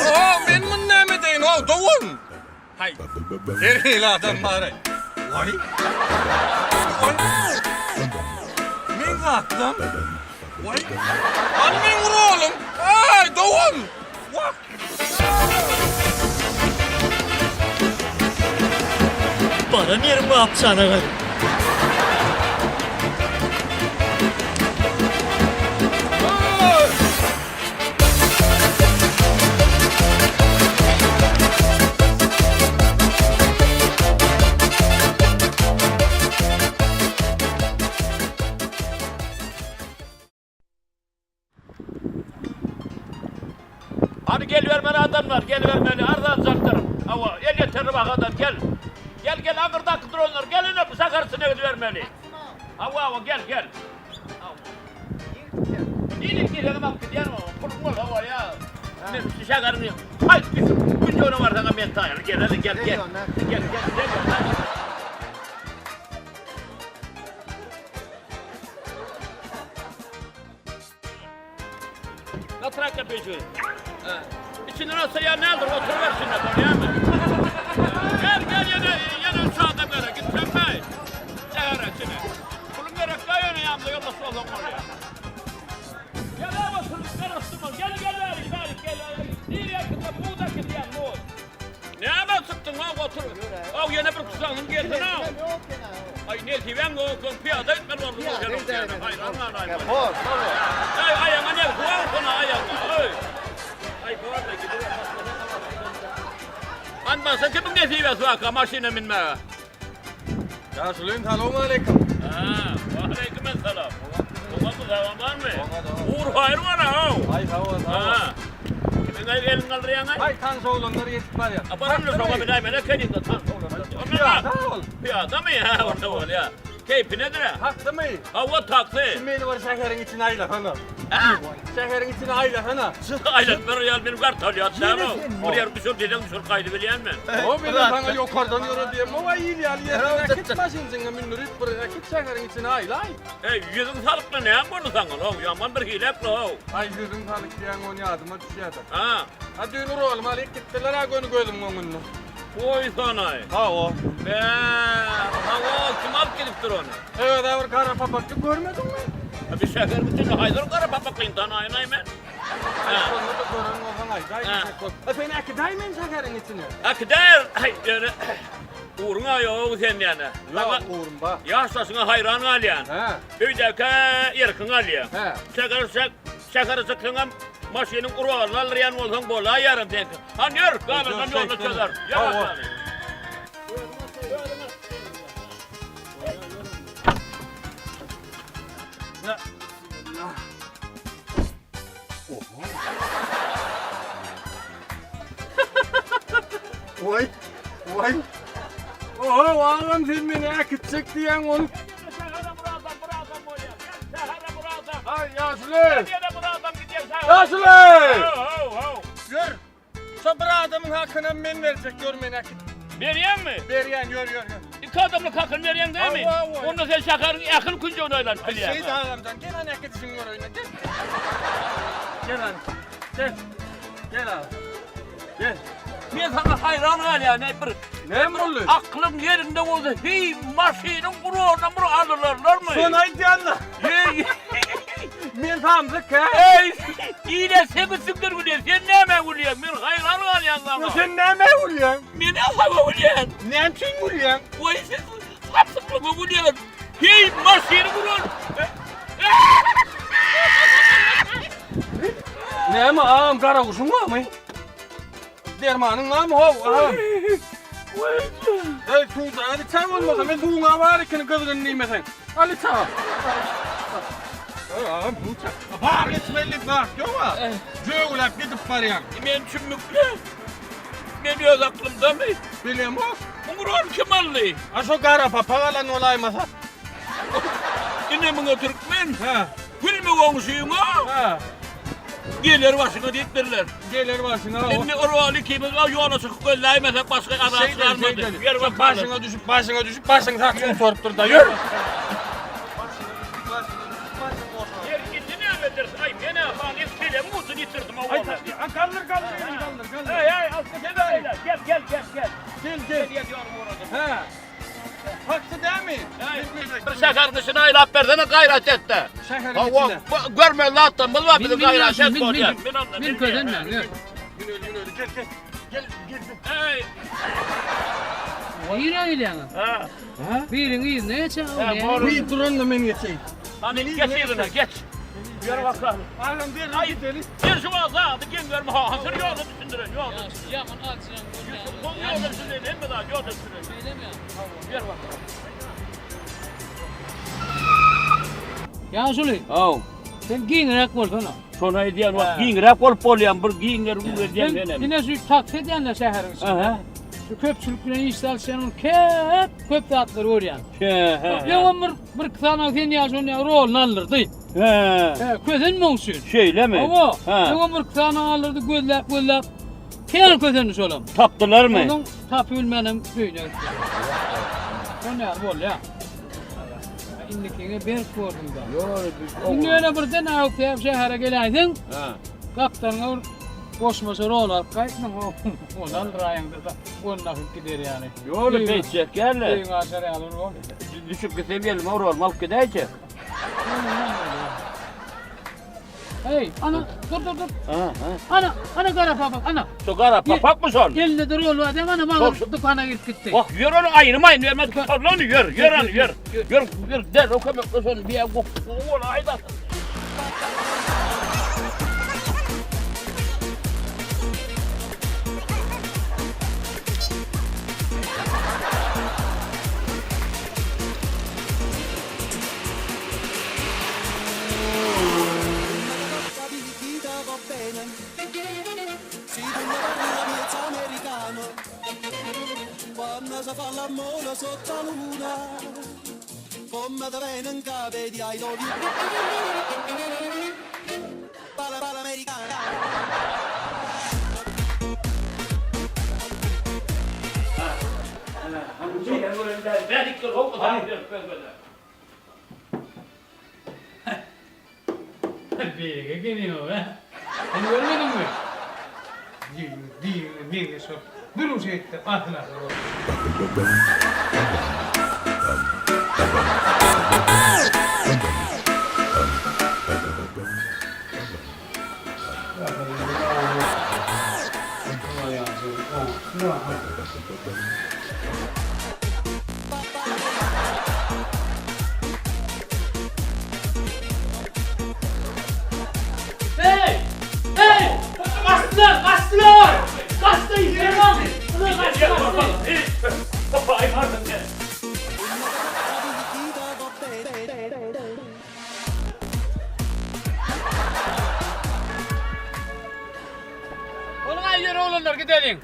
Oho, men muny näme edeýin, how, dogan? Haý, her hili adam bar-aý. Waý. Waý. Meň zatlam. Waý. Hany meň rolum? Aý, dogan. Wah. Baran ýerim gapjana gal. Hany gelibermeli adamlar, gelibermeli, arzanjakdyr. Hawa, elýeterli bahadan gel. Gel, gel, aňyrdaky duranlar, gel ine, bu şäher içine gidibermeli. Hawa, hawa, gel, gel. Nirek diýseňem alyp gidýän, puluň bolsa bolýa. Men şu şäheriň haýsy künjegine barsaňam men taýyn. Gel, hadi, gel, gel. Gel, gel, gel. Gatrak gepleşiyor. İçinden olsa ya nedir? Oturuver şimdi bolýarmy? Gel gel ýene ýene üç adam gerek. Gitsen bey. Şäher içine. Pulun gerek da ýöne ýanymda ýoldaş bolsaň bolýar. Gel abi otur, gel oturma. Gel gel bäri bäri gel. Nireye gitse bu da gidýän bu. Näme çykdyň ha otur. Aw ýene bir kusagyň gelsin ha. Aý nesibäň ýok, pyýada gitmeli bolduň. Haýran galaýma. Bor, bor. Aý aýaňa ne bor sana aýaňa. Aý. Aý bor da gidiber. Anmasa kimiň nesibesi barka maşyna minmäge? Ýaşuly salowmaleýkim. Ha, waleýkim essalam. Oňa bu zaman barmy? Ugur haýyr bar ha. Aý hawa, hawa. Kimiň aý elin galdyrýaň aý? Aý tanyş oglanlar ýetip barýar. A baranlar şoňa biläýmeli ekeniň da tanyş oglanlar. Pyýada ol. Pyýadamy? Ha, onda bolýar. Keýpi nedir-ä? Taksymy? Hawa, taksy. Şu meni bir şäheriň içine aýlasana. Hä? Şäheriň içine aýlasana. Aýlanyp bir ýaly meni gartalýar däl-ow. Bir ýere düşür diýseň düşür gaýdybilýän men. O men saňa ýokardan ýöre diýemok, aý il ýaly ýerden äkit maşynjyňa mündürip bir äkit şäheriň içine aýlaý. Eý, ýüzüň salykly näme boldy saňa, how, ýaman bir hilek-la-how. Aý ýüzüň salyk diýýäň ony ýadyma düşýä-de. Ha. Ha düýn uralymy alyp gitdiler-ä göni gözümiň öňünde. Goýsanaý. Hawa. Bä, hawa, kim alyp gidipdir ony? Öz-ä bir gara papakly görmediňmi? A bir şäheriň içinde haýsy bir gara papaklyny tanaýyn-aý men? Aý, şonda-da gören bolsaň aýdaý diýjek bolup. A sen äkidäý meni şäheriň içine. Äkidäýer, aý, ýöne ugruň-a ýok sen ýöne. Ýok, ugrum bar. Ýaşdaşyňa haýran galýan. Hä. Öýdäkä erkiň alýaň. Hä. Şähere çyk, şähere çyksaňam maşynyň uralyny aldyrýan bolsaň bolaýaram seňki. Hany ýör, galandan ýolda çözer. Ýör aşaly. Oý, oý. Oho, agam sen meni äkitjek diýýäň ony. Aý, ýaşuly. Ýaşuly! Ýör. Şo bir adamyň hakynam men berjek, ýör meni äkit. Berýäňmi? Berýän, ýör, ýör, ýör. Iki adamlyk hakyny berýäň dämi? Hawa, hawa. Onda sen şäheriň ähli künjegine aýlanyp bilýäň. Şeýd agamjan, gel hany äkidişiňi göreýin, gel. Gel hany, gel. Gel aga. Gel. Men saňa haýran galýan, eý bir. Näme boldy? Aklyň ýerinde bolsa, heý, maşynyň guralyna bir alyrlarmy? Şony aýdýan-da. Heý. Men samsyk, hä? Eý, ile seň üstüňden gülýär, sen nämä gülýäň? Men haýran galýan saňa. Sen nämä gülýäň? Men saňa gülýän. Näme üçin gülýäň? Goý, sen samsyklygyňa gülýän. Heý, maşyny gural. Näme agam, garaguşuň barmy? Dermanyň barmy how agam? Eý, suwda al içäý bolmasa, men suwuň-a bar ekeni gyzgyn diýmeseň. Al iç agam. Eý, agam, suw içä. Bar içmeli diýip zat ýog-a. Jögüläp gidip barýaň. Men çümmükli. Men öz aklymdamy? Bilemok. Muň roluny kim aldy? A şo gara papak alan bolaýmasa. Ine muňa türkmen. Hä. Gülme goňşyňa. Hä. Geler başyňa diýipdirler. Geler başyňa. Indi urbaly ikimiz bar ýola çykyp gözläýmesek başga alaç galmady. Ýer bak başyňa düşüp, başyňa düşüp, başyň saçyň sorup dur-da, ýör. Ýer indi nämedir? Aý, galdyr, galdyr, galdyr, galdyr. Eý, eý, al, gel, gel, gel, gel, gel. Gel, gel. Gel, gel, ýolum Hä. Taksi dämi? Bir şäheriň içine aýlap bersene gaýrat et-de. Şäheriň içine. Görmeli zatlarymyz bar biziň gaýrat et bolýar. Min közenme, ýör. Müneli, müneli, gel, gel. Gel, gel. Eý. Nirä gidýäňiz? Ha. Biriň yzyna geçen. Bir duran da men geçeýin. Hany geç yzyna, geç. Ýör bakalım. Agam der, gidelim. Gel şu zady geň görme, ha, hasyr ýoly düşündiren, ýoly. Ýaman alçyran görýän. Bu ýoly düşündiren, hemme zat ýoly düşündiren. Beýlemi? Ýör bakalım. Ýaşuly. Haw. Sen giňräk bolsana. Şona edýän wagt giňräk bolup bolýan, bir giňler edýän menem. Ine şu taksi edýänler şäheriň içinde. Aha. Şu köpçülik bilen iş salşýan ol köp köp zatlar görýän. He, he. Ýoňam bir bir sany sen ýaş ony roluny aldyrdy. He. He, kösenme oň üçin. Şeýlemi? Hawa. He. Ýoňam bir sany aldyrdy gözläp gözläp. Kän kösendi şolam. Tapdylarmy? Onuň tapy bilmänem öýüne gitdi. Şon ýaly bolýar. Indikiňe berk gördüm-de. Ýok, biz Indi ýöne birden awk şähere geläýseň, Ha. gapdalyňa bir goşmaça rol alyp gaýtmaň, ony aldyraýyňda-da, ony akyp gider ýaly. Ýoly beýtjek ýaly. Öýüňi açar ýaly rol. Düşüp gitsem elime rolumy alyp gidäýjek. Hey, ana, dur dur dur. Ha, ha. Ana, ana gara papak, ana. Şu gara papakmy şol? Elinde de rol var değil mi? Ana bana dükana girip gitti. Bak ýör ony aýyrmaýyn bermez tutar ony ýör, ýör ony ýör. Ýör, ýör derrew kömekleş ony bir ýa gol aýda. Beýige geliyor be. Sen görmedin mi? Diýme, meňe şol. Duruş etdi, asyl asyl. Hey! Hey! Gaçdylar, gaçdylar! Gaçdy, ýere Onuň aý ýeri oglanlar gideliň.